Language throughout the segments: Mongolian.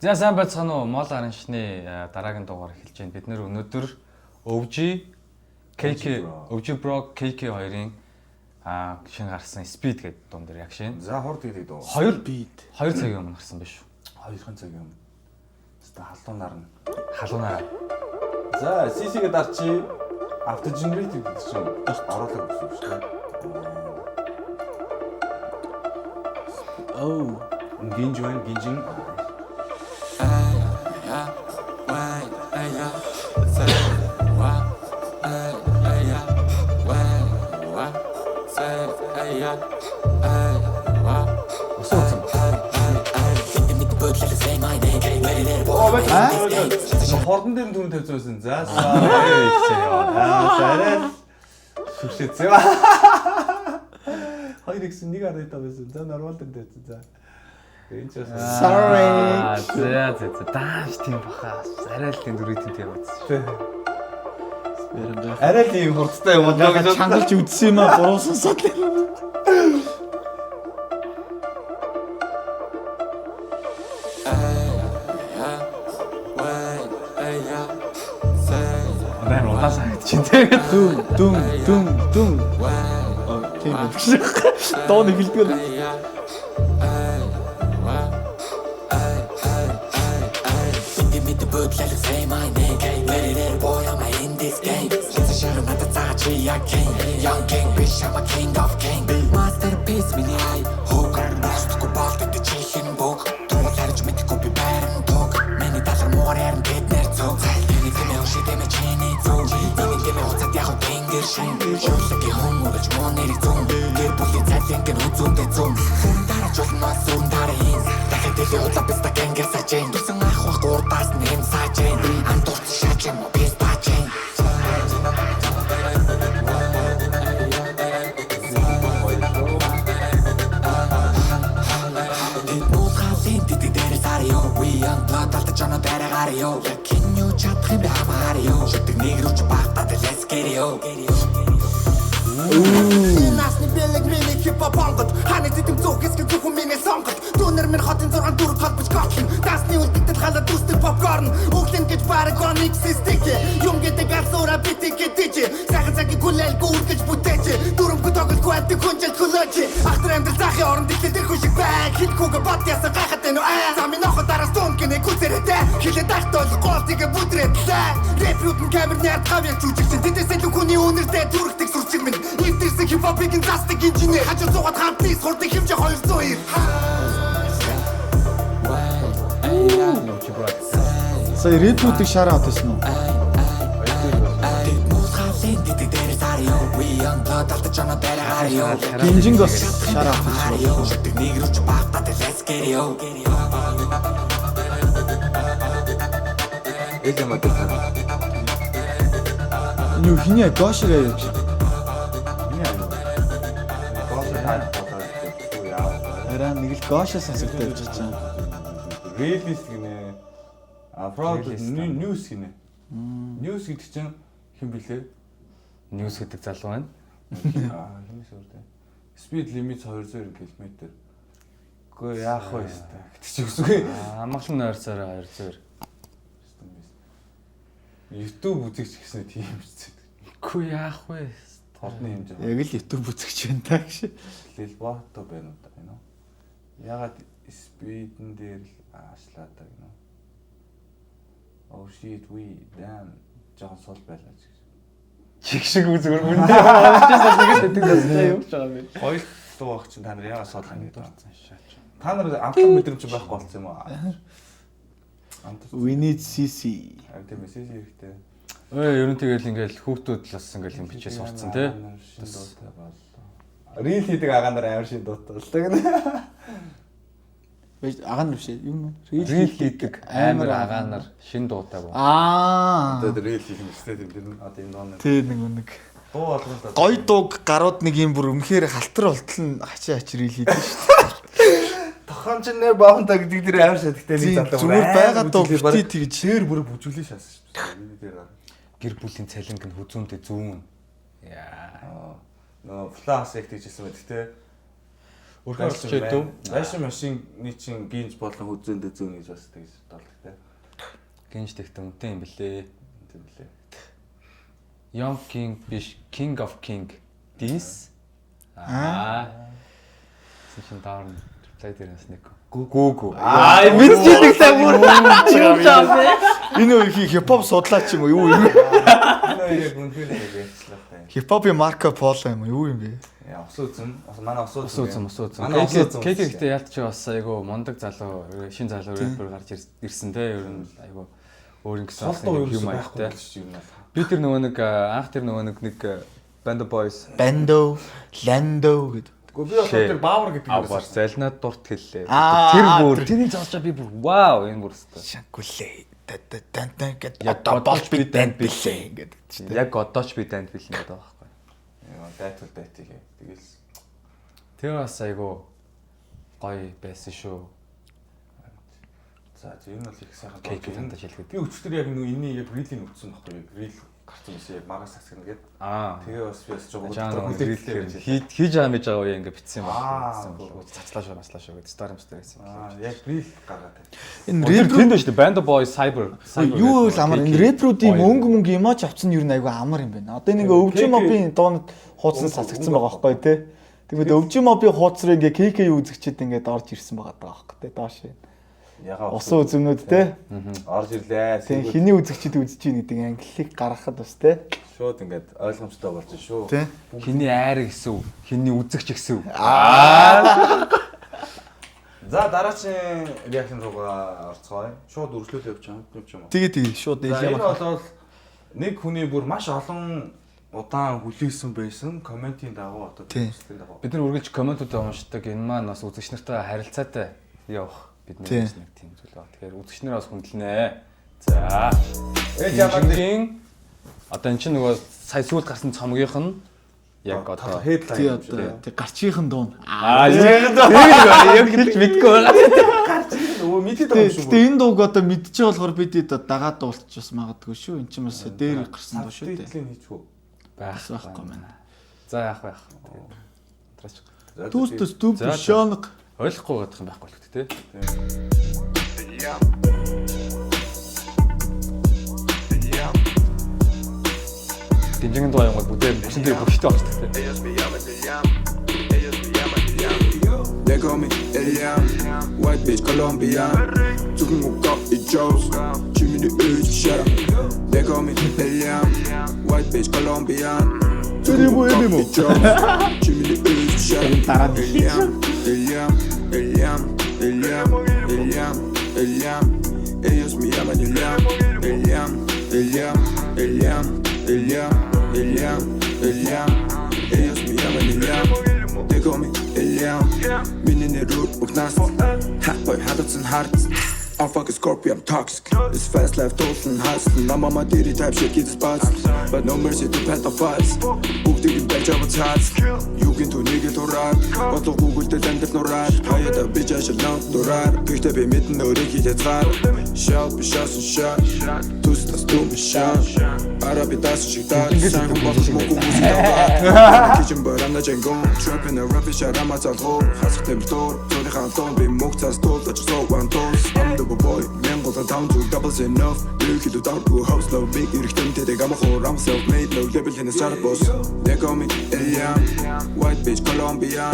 За, сайн байцгаана уу? Мол араншны дараагийн дугаар эхэлж байна. Бид нэр өнөөдөр OG KK, OG Bro KK хоёрын шинэ гарсан Speed гэдэг дуун дээр яг шинэ. За, хурд гэдэг дуу. 2 Speed. 2 цагийн өмнө гарсан биш үү? 2хан цагийн өмнө. Хаста халуунаар нь. Халуунаараа. За, CC-гээ дарчи, auto generate гэдэг чинь оруулах гэсэн үг шүү дээ. Oh. Гинж байна, гинжин. Усан утсан. Хордон дээр нь түрэн тавьсан байсан. За, саа. Арай л шүршээсэн. 2x 1.5 байсан. За, нормал дээр тавьсан. За. Энэ ч бас Sorry. За. Дааш тийм баха. Арай л тийм дүрийн тийм явуулсан. Яран арай л ийм хурдтай юм болоо гэж чангалж үдсэн юм а, буруу сонсоод. Амар удаан санагдчих тийм. Дүн дүн дүн дүн. Оо, тийм юм шиг. Доо нэг хэлдэг. Give me the boot, let it say my name. Let it boy, I'm in this game. Шар надад заач я king. Young king, bitch, I'm a king of king. Masterpiece миний ай. Хөг босдохгүй болдог чихэн бог. Туул харж мэдхгүй би байран тог. Миний талар муугар ярин тэд нэр цог. Миний тэмээ уши тэмээ чиний зүг. Миний тэмээ хуцаад яг тэнгэр шин. Шүлэгийн хүн үргэлж муу нэрийг зүүн. Гэр бүлийн цалинг нь үзүүндээ зүүн. Сүрэн дараа жуулмаа сүрэн дараа ин. Дахиад дэлхий хуцаа биста гэнгэр сажин. Тусан ах бах гурдаас нэм сажин. Андуурч шаач юм уу пистачин. Тэд муухайлын тэдэг дээр сарё. We young blood алдаж оноо дээр гарё. Яг хэн юу чадах юм бэ хамаарё. Шүтэг нэг рүү ч багтаад let's get it yo. Насны бэлэг миний хип-хоп онгод. Ханы зэтэм зүг хэсэг зөвхөн миний сонголт. Дүүнер минь хотын 6 4 холбож готлон. Дасны үлдэгдэл халаад дүсдэг попкорн. Өглөн гэж бараг оник систик. Юм гэдэг алсуура битик гэж. Сайхан цагийг хүлээлгүй үргэлж бүтээч. Дүрмгүй тоглохгүй альтыг хүнжил хөлөөч. Ахтар амьдрал заахын оронд ихлэ тэр хүн шиг бай. Хэлхүүгэ бод ясан гайхаад байна уу аа. За, минь ноход араас дуун гинэ гүзэрэтэй. Хилээ дагтол гол тигэ бүдрээтлээ. Рэпрүүд нь камерны ард гав яг жүжигчин. Тэдээс илүү хүний үнэртэй түрхдэг сүрчиг минь. Эвдэрсэн хип-хопыг нь застдаг инженер. Хажуу зугаад хамтны сурдаг хэмжээ 290. OG Bro. Сая рэпүүдийг shout out хийсэн үү? Тэд муухайлын тэдэг дээр сарё. We young blood алдаж оноо дээр гарё. Гинжинг бас shout out хийсэн. Шүтэг нэг рүү ч багтаад let's get it yo. Эл юм аа та. Энэ юу хиний Гошиг аяа биш. Миний аюу. Гош таад болоод үгүй яа. Арай нэг л Гошо сонсогдож явж байгаа. Release гинэ. А, fraud Release. news гинэ. News гэдэг чинь хэн блэ? News гэдэг залуу байна. Аа, хинээс өөр дээ. Speed limit 290 км. Үгүй яах вэ хэвээр гэдэг чи үсгүй. Амгалан нойрсороо 290. YouTube үзэгч гэсэн тийм ч. Үгүй яах вэ? Хордны хэмжээ. Яг л YouTube үзэгч байна та гэж. Лелбото байна уу да энэ үү? Ягаад speed-эн дээр л аашлаа да гинэ. Oh shit, we damn, жоохон сул байлаа ч гэж. Чиг шиг зүгээр үнтэй уншижсэн нэг л гэдэг бас юм ч байгаа юм. Гоё дуу байх чинь та нар яагаад сул юм гэдэг. Шаач. Та нар амтлах мэдрэмж байхгүй болсон юм уу? Амтлах. We need CC. Харин тийм мессеж хэрэгтэй. Өө, ер нь тэгэл ингээл хүүхдүүд л бас ингээл юм бичээ сурцсан тий. Шин дуутай боллоо. Reel хийдэг агаа нар амар шин дуутай боллоо гэнэ. Байж агаа нар биш ээ. Юм уу? Reel хийдэг амар агаа нар шин дуутай боо. Аа. Одоо reel хийх юм шүү дээ тэр нь одоо энэ дуу. Тэ нэг нэг. Дуу болгоно л Гой дууг гарууд нэг юм бүр үнэхээр халтар болтол нь хачаа хач reel хийдэг шүү дээ. Тохон ч нэ баунта гэдэг дээр амар шатагтай нэг Тийм, залуу. зүгээр байгаа дуу бити тэгж. Тэр бүр бүжиглээ шаасан шүү дээ. Миний дээр гар. Гэр бүлийн цалинг нь хүзүүнтэй зүүн. Яа. Нөгөө флас яг тэгжсэн байдаг те. Өрхөн оролцож идэв. Байшин машины чинь гинж болон хүзээндээ зөөн гэж бас тэгж долдог те. Гинж тэгтэн үнэтэй юм бэлээ. Тийм лээ. Young King биш King of King. This. Аа. Тэшин доор нь reply дээр бас нэг гүү гүү. Аа мэдчихдэг та бүр. Энэ үе хипхоп судлаач юм уу юу юм бэ? Энэ хоёрыг үнэхээр нэг ярьчлаа та. Хипхопын Марко Поло юм уу юу юм бэ? Яа, ус үзэн. Манай ус Ус үзэн, ус үзэн. Манай ус үзэн. KK гэхдээ ялт чи бас айгу мундаг залуу, шин залуу рэпер гарч ирсэн те. Ер нь айгу өөр ингэсэн Сул дуу юм юм байхгүй аягтай. л шүү юм бол. Би тэр нөгөө нэг анх тэр нөгөө нэг Band of Boys Bando, Lando гэдэг. Гэхдээ би болохоор тэр баавар гэдэг юм бас залнаад дурт хэллээ. Аа, Тэр бүр тэрийг сонсчоо би бүр вау энэ бүр өстой. Шанкулээ. Та та тан тан гэд Яг одоо болж би би данд данд билээ гэдэг чинь. Яг одоо ч би данд билнэ гэдэг байгаа байхгүй. Яа, дайтвал дайтыг. Тэгэл Тэр бас айгу гоё байсан шүү. за энэ бол их сайхан KK дуу. тантаж хэлгээд. Би өчтөр яг нөгөө энэний яг рилийг үтсэн байхгүй яг рил гарсан байсан яг маргас сасгна гээд. Аа. Тэгээ бас би бас жоо Жаа хүлээлттэй хүлээлтээр байж. хийж байгаа мэж байгаа үе ингээ битсэн юм Аа, байна. Цацлаа шүү, маслаа шүү гэдэг Star Master гэсэн. Аа, яг рил гаргаад байна. Энэ Тэр рэпер тэнд шүү дээ. Band of Boys Cyber. юу л амар энэ рэпруудын мөнгө мөнгө имаж авсан нь ер нь айгүй амар юм байна. Одоо энэ ингээ OG Mob-ийн дуунд хуудсан сасгдсан байгаа байхгүй тий. Тэгмээд OG Mob-ийн хуудас руу ингээ KK үзэгчид ингээд орж ирсэн байгаа даа байхгүй тий. Доош. Ягаа Усан үзмнүүд тий. орж ирлээ. Тийм хиний үзэгчид үзэж ийн гэдэг англиг гаргахад бас тий. Шууд ингээд ойлгомжтой болж шүү. Тий. Хиний айр гэсэн үг, хиний үзэгч гэсэн үг. За дараагийн реакшн руугаа орцгоё. Шууд үргэлжлүүлээ явчих юм юм уу? Тэгээ тэгээ шууд За энэ ээлээ. бол нэг хүний бүр маш олон удаан хүлээсэн байсан комментийн дагуу одоо Тий. төслийн дагуу. Бид нар үргэлж комментуудаа уншдаг. Энэ маань бас үзэгч нартай харилцаатай явах бидний Тий. бас нэг тийм зүйл байна. Тэгэхээр үзэгч нар бас хүндлэнэ. За. Ээж ямаг Жингийн одоо эн чинь нөгөө сая сүүлд гарсан цомгийнх нь яг одоо Тий headline одоо тий гарчийнхан дуун. Аа яг хэлж мэдгүй байгаа. Өө мэдээд байгаа юм шүү. Гэтэ энэ дууг одоо мэдчихэ болохоор бид хэд дагаад дуулчих бас магадгүй шүү. Эн чинь бас дээр гарсан дуу шүү дээ. Subtitle-ийг хийчихв. Бас байхгүй маань. За яах вэ? Яах. Тараач. Түс түс түп За, за. шоног. Ойлгохгүй гэдэг юм байхгүй л үү те. Динжингийн дуу юм бол бүгдээ бүсэн дээр бүхтэй болчихдог те. They call me Eliam, white bitch Colombia. Зөвхөн ука и Jones, чимэний ээж shut up. They call me Eliam, white bitch Colombia. Зөвхөн ука и Jones, чимэний ээж shut up. Eliam, Eliam, Eliam, Eliam, Eliam, Eliam. Ellos me llaman Eliam, Eliam, Eliam, Eliam, Eliam, Eliam, Eliam. Ellos me llaman Eliam. They call me Eliam. Миний нэр Угнаас. Hat boy хадацсан харц. I'm fucking Scorpio, I'm toxic. This fast life total hustle. I'm on my dirty type shit, get spots. But no mercy to pedophiles. Бүгдийг нь барьж авах цаас. Юугийн түүнийг л хураад. Бодлого Google дээр амьдрал нураад. Хаяада би жашил дураар. Гэхдээ би мэднэ өөрийг хязгаар. Шал би шасан шат. Түс тас түм шат. Ара би дасан шиг даа. Сайн хүн болох мөнгө хүмүүс даваа. Кичен барамна жангон. Trapping a rapid shot ама залгуу. Хасах тэмдэр. Цонхын антон би мөнгө цаас туулж so one toes. I'm the boy. 1500 doubles enough. Би хилүү дааргүй house love big эрэхтэн тэдэг ам хоор I'm self made no level in the start boss. They call me Eliam, white bitch Colombia.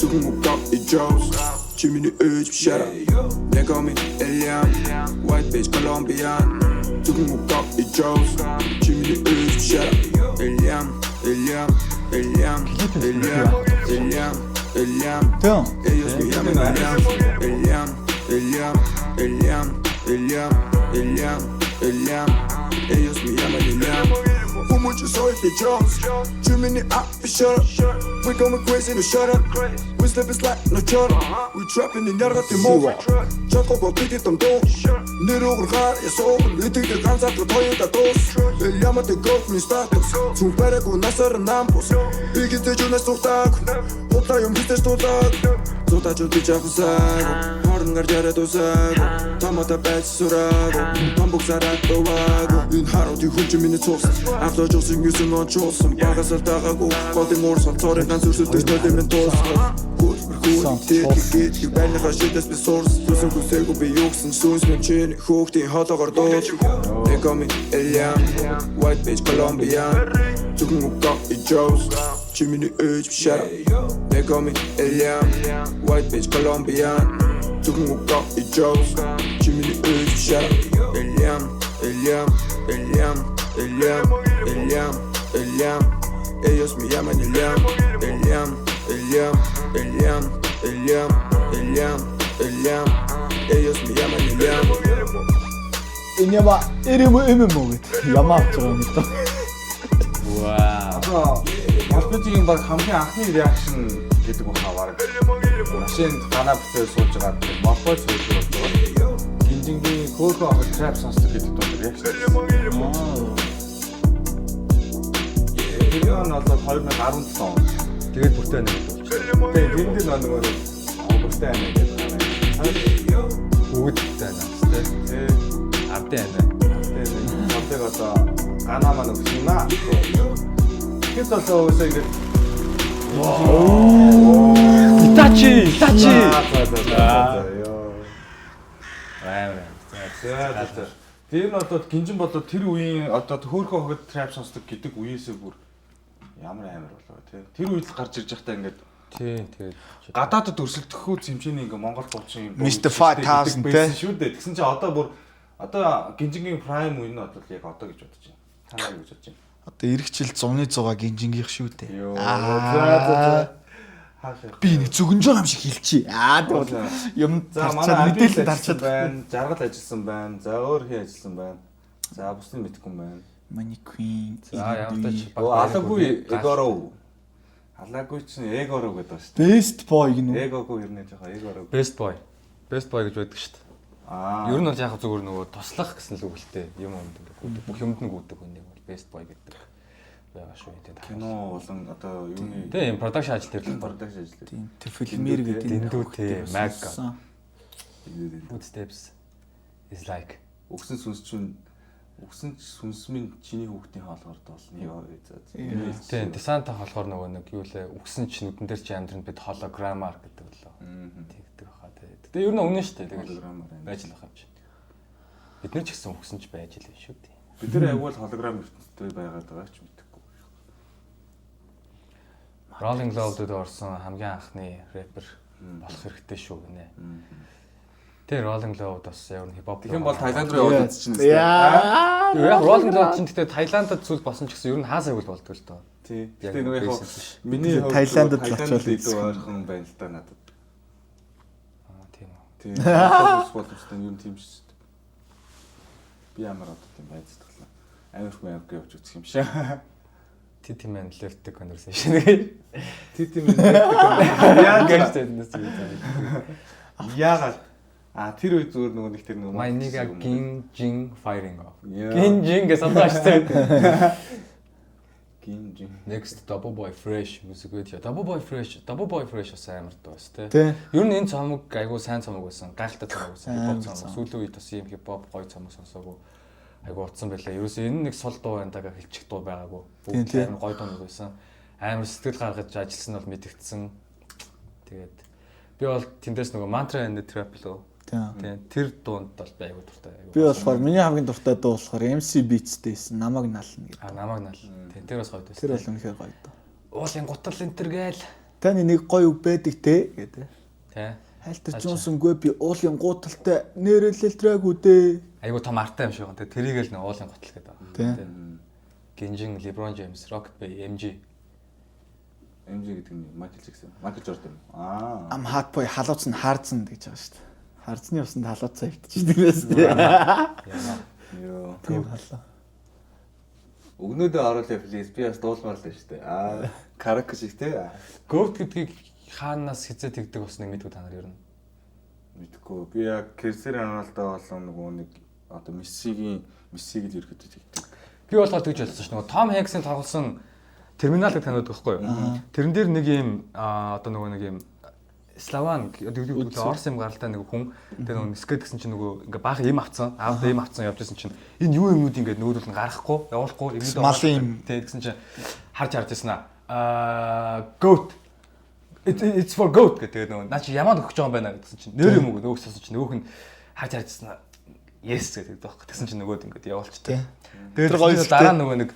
Зөвхөн ука и Jones. Чимэний ээж shut up. They call me Eliam, white bitch Colombia. Зөвхөн ука и Jones. Чимэний ээж shut up. Eliam, Eliam, Eliam, Eliam, Eliam, Eliam. Тийм. Ellos me llaman Eliam, Eliam, Eliam, Eliam, Eliam, Eliam, Eliam. Ellos me llaman Eliam. Хүмүүс soy the Jones. Too many up, shut up. We going crazy, no shut up. We slip and slide, no shut up. We trapping in яргат юм уу? Чадахгүй бол бид том дуу. Нэр уургаар ясуу, итгэл ганцаард тоёда дуус. Eliam the goat me status. Зүг барайгүй насаар нампус. Би гизэж юунаас сухтаг. Худлаа юм хийсэж дуулаад. Зуудаж үдэж авсаг. Хорон гарч яриад усаг. Томото байж сураг. Том бүксараад дувааг. Энэ харуудын хүн чинь миний цус. Авлаж усан юусэн ончуулсан. Багаас л дагаагүй. Голын уурсгал цорын ганц өрсөлдөж төлөв минь дуусгал. онд чуулсан. Тэтгэл байныхаа шидэс би сурс. Сүсэн хүсээгүй би юу гэсэн сүнс минь чиний хүүхдийн хоолоогоор дуул. They call me Eliam, white bitch Colombian. Зөвхөн ука ижоус. Чи миний ээж биш аа. They call me Eliam, white bitch Colombian. Зөвхөн ука ижоус. Чи миний ээж биш аа. Eliam, Eliam, Eliam, Eliam, Eliam, Eliam. Ellos me llaman Eliam, Eliam, Eliam, Eliam, Eliam, Eliam, Eliam. Ellos me llaman Eliam. Энэ яма эрэм эм юм уу гэд. Ямаа авч байгаа юм даа. Вау. Одоо Молбитийн баг хамгийн анхны reaction гэдэг баха баг. Машинд гана битээр сууж байгаа молбой сууж байгаа. Гинжингийн хөөхөө охид trap сонсдог гэдэг дуу reaction. Тэр нь бол 2017 он. Тэгээд бүртээ нэг болчихсон. Тэгээ тэнд нь нөгөө нэг бүртээ ана гэдэг гараа. Бүгд бүртээ ана бас тий. Тэ. Ардын ана. Тэгээ молбойг одоо гана маань өгсөн юм аа. Тэгэхэд бол өөсөө ингэж Итачи, Итачи. За за за за ёо. Амар амар. За за за. Тэр нь одоо гинжин болоо тэр үеийн одоо хөөхөө хогод trap сонсдог гэдэг үеэсээ бүр ямар амар болоо тий. Тэр үед л гарч ирж байхдаа ингээд Тий, тэгээд гадаадд өрсөлдөхөө хэмжээний ингээд Монгол дуучин юм Mr. 5000 тий. шүү дээ. Тэгсэн чинь одоо бүр одоо гинжингийн prime үе нь одоо яг одоо гэж бодож байна. Та нар юу гэж бодож байна? Одоо эх жил 100-ны 100 гинжингийнх шүү дээ. Йоо. За за за. Хаашаа. Би нэг зүгэнж байгаа юм шиг хэлчихье. Аа тэгвэл юм За манай тарчаад мэдээлэл тарчаад тарчаад байна. Жаргал ажилласан байна. За өөр хий ажилласан байна. За бусдыг мэдэхгүй юм байна. Money Queen. За ямар ч Өө алаагүй Эгоро. Алаагүй чинь Эгоро гэдэг ба шүү дээ. Best boy гэнэ үү? Эгогүй ер нь жоохон Эгоро. Best boy. Best boy гэж байдаг шүү дээ. Аа. Ер нь бол яг зүгээр нөгөө туслах гэсэн л үг л дээ. Юм юмд ингээ гүдэг. Бүх юмд нь гүдэг хүнийг бол best boy гэдэг байгаа шүү дээ. кино болон одоо юуны Тэ юм production ажил дээр л production ажил. Тийм. Тэр фильмэр гэдэг энэ Дэндүү тий, хүмүүс Mac. Footsteps is like Өгсөн сүнс чинь өгсөн сүнс минь чиний хүүхдийн хоолоор дуулна. Йоо за. Тийм, десанта болохоор нөгөө нэг юу лээ үгсэн чинь нүдэн дээр чи амьдрын бид холограммар гэдэг лөө. Тэгдэг баха тий. Гэтэ ер нь үнэн шүү дээ. Тэгэл Холограммаар байна. байж л баха юм чи. Бид нар ч гэсэн үгсэн ч байж л юм шүү дээ. Бид нар аягүй л холограм ертөнцтэй байгаад байгаа ч мэдэхгүй. Rolling Loud-д орсон хамгийн анхны рэпер болох хэрэгтэй шүү гинэ. Тэр Rolling Loud бас яг нь хипхоп. Тэгэх юм бол Таиланд руу яваад үзчихнэ үстэй. Яа. Яг Rolling Loud чинь гэтээ Таиландд зүйл болсон ч гэсэн ер нь хаасайг л болдог л доо. Тий. Яг Гэтэ нөгөө яг байсан биш. миний хувьд Таиландд л Таиланд очиод илүү ойрхон байна л да надад. Аа тийм үү. Тий. Таиланд боломжтой юм тийм шүү дээ. Би ямар одоо тийм айцтглаа. Амар хүн авг явж үзэх юм шиг. Ти тийм and left the conversation гэж. Ти тийм яаж Ингэж тэндээс юу заа. яагаад а тэр үед зүгээр нөгөө нэг тэр нөгөө My nigga gin jin firing off. Yeah. Gin jin гэж санаа ашигтай. гин жин Next Double Boy Fresh music video. Double Boy Fresh, Double Boy Fresh бас амар дуу бас тий. Тий. Ер нь энэ цомог айгуу сайн цомог байсан. Гайхалтай цомог байсан. Хипхоп Амар цомог. цомог. Сүүлийн үед бас ийм хипхоп гоё цомог сонсоогүй. Айгуу утсан байлаа. Ерөөсөө энэ нэг сул дуу байна даа хэлчих дуу байгаагүй. Тийм, Бүгд тий. амар гоё дуунууд байсан. Амар сэтгэл гаргаж ажилласан нь бол мэдэгдсэн. Тэгээд би бол тэндээс нөгөө Mantra and the Trap лөө. Тийм. Тийм. Тэр дуунд бол би айгуу дуртай. Айгуу Би болохоор миний хамгийн дуртай дуу болохоор MC Beats-тэй намайг нална гэдэг. А намайг нал. Тийм. Тэр бас гоё дуу. Тэр бол үнэхээр гоё дуу. Уулын гутал энтер гээл. Таны нэг гоё үг байдаг те гэдэг. Тэ. Хайлтар Джонсонгүй би уулын гуталтай нэрэлэл траг үдээ. Айгуу том артай юм шиг байна. Тэрийг л нэг уулын гутал гэдэг байна. Тийм. Гинжин, LeBron James, Rocket Bay, MG. MJ гэдэг нь Майкл Джексон. Майкл Жордан. Аа. Ам hot boy халууц нь хаарцсан гэж байгаа шүү дээ. Харцны усанд халууцаа өвтчихдэг байсан тий. Яа. Йоо. Тийм халаа. Өгнөөдөө оруулаа please. Би бас дуулмаар л шүү дээ. Аа, караоке шиг те. Goat гэдгийг хаанаас хизээ тэгдэг бас нэг мэдгүй та нар ер нь. Мэдгүй. Би яг Кристиано Роналдо болон нөгөө нэг одоо Мессигийн Мессиг л ерөөдөө тэгдэг. Би болохоор тэгж ойлгосон ш. Нөгөө Том Хэнксийн тоглосон Терминал гэдэг танууд байхгүй юу? Тэрэн дээр нэг юм одоо нөгөө нэг юм Славан гэдэг Орос юм гаралтай нэг хүн тэр нөгөө нисгээд гэсэн чинь нөгөө ингээ баахан им авцсан. Аавда им авцсан явж исэн чинь энэ юу юмнууд ингээ нүүдэл нь гарахгүй, явуулахгүй юмнууд Малын юм. Тэг гэсэн чинь харж харж ирсэн аа. Goat It's for goat гэдэг нөгөө наа чи ямаад өгч байгаа юм байна гэсэн чинь нэр юм уу нөгөөх сонсон чинь нөгөөх нь харж харжсан yes гэдэг байхгүй. Тэгсэн чинь нөгөөд ингээд явуулчтай. Тэгээд Тэр гоё гоё дараа нөгөө нэг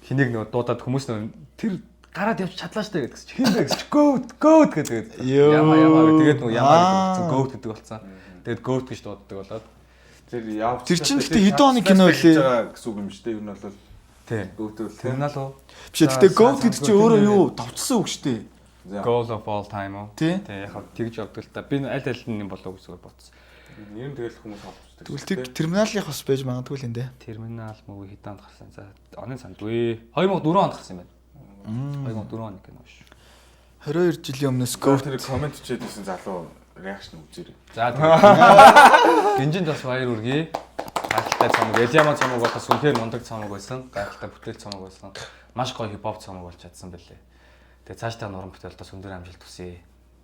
хэнийг нөгөө дуудаад хүмүүс нөгөө тэр гараад явж чадлаа штэ гэдгсэн чи хин бэ гэсэн чи goat goat гэдэг. Йоо. Яма яма гэдэг. Тэгээд нөгөө яма гэдэг болсон Аа. goat гэдэг болсон. Тэгээд goat гэж дууддаг болоод. Тэр явж. Тэр чинь гэхдээ хэдэн оны кино билээ? Гэсэн үг юм шүү дээ. Ер нь бол Тий. Goat үл тийм. Терминал уу? Биш ээ, гэтээ GOAT гэдэг чинь өөрөө юу товчсон үг шүү дээ. За. Goal of all time уу? Тий. Тий, яг хав тэгж явдаг л та. Би аль аль нь юм болов уу гэсэн бодсон. Нэр нь тэгэл хүмүүс холбогддог. Тэгвэл тэр терминалынх бас байж магадгүй л энэ дээ. Терминал movie хэдэн онд гарсан? За, оны сандгүй. 2004 онд гарсан юм байна. 2004 оны кино шүү. 22 жилийн өмнөөс GOAT GOAT тэр комент чийдсэн залуу reaction үзээрэй. За тэгээд Гинжинд бас баяр хүргэе. Гайхалтай цомог. Элиама цомог бол бас үнэхээр мундаг цомог байсан. Гайхалтай бүтээл цомог байсан. Маш гоё хипхоп цомог болж чадсан байлээ. Тэгээ цаашдаа нуран бүтээл бас өндөр амжилт хүсье.